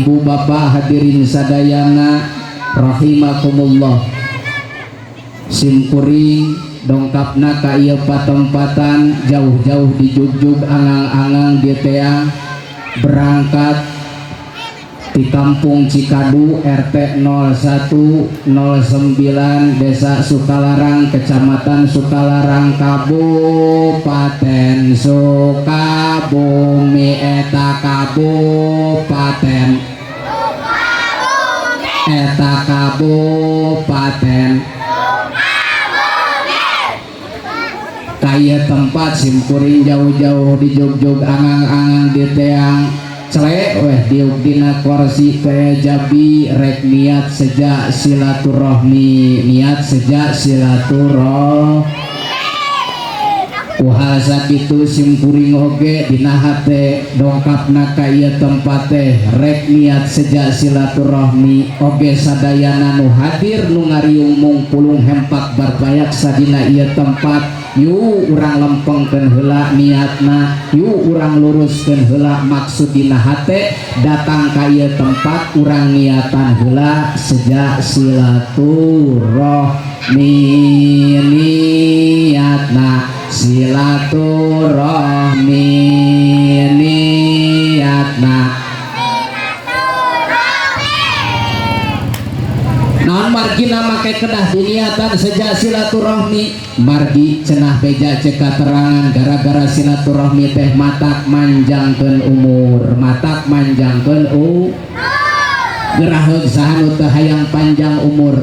Ibu bapak hadirin sadayana rahimakumullah. Simkuring dongkapna ka ieu patempatan jauh-jauh di jugjug angang-angang di teang berangkat di Kampung Cikadu RT 01 09 Desa Sukalarang, Kecamatan Sukalarang, Kabupaten Sukabumi. Eta kabupaten, eta kabupaten. Kaya tempat simkuring jauh-jauh di jugjug angang-angang di teang celek weh diuk dina kursi teh jabi rek niat sejak silaturahmi, niat sejak silaturahmi. Ku hal sakitu simkuring oge dina hate dongkapna ka ieu tempat teh rek niat sejak silaturahmi oge sadayana nu hadir nu ngariung mungpulung hempak barbayak sadina ieu tempat. Yu urang lempengkeun heula niatna, yu urang luruskeun heula maksud dina hate. Datang ka ieu tempat urang niatan heula sejak silaturahmi, niatna silaturahmi, niatna. Naon margina make kedah diniatan sejak silaturahmi? Margi cenah beja cek katerangan gara-gara silaturahmi teh matak manjangkeun umur, matak manjangkeun gerah saha nu teu hayang panjang umur.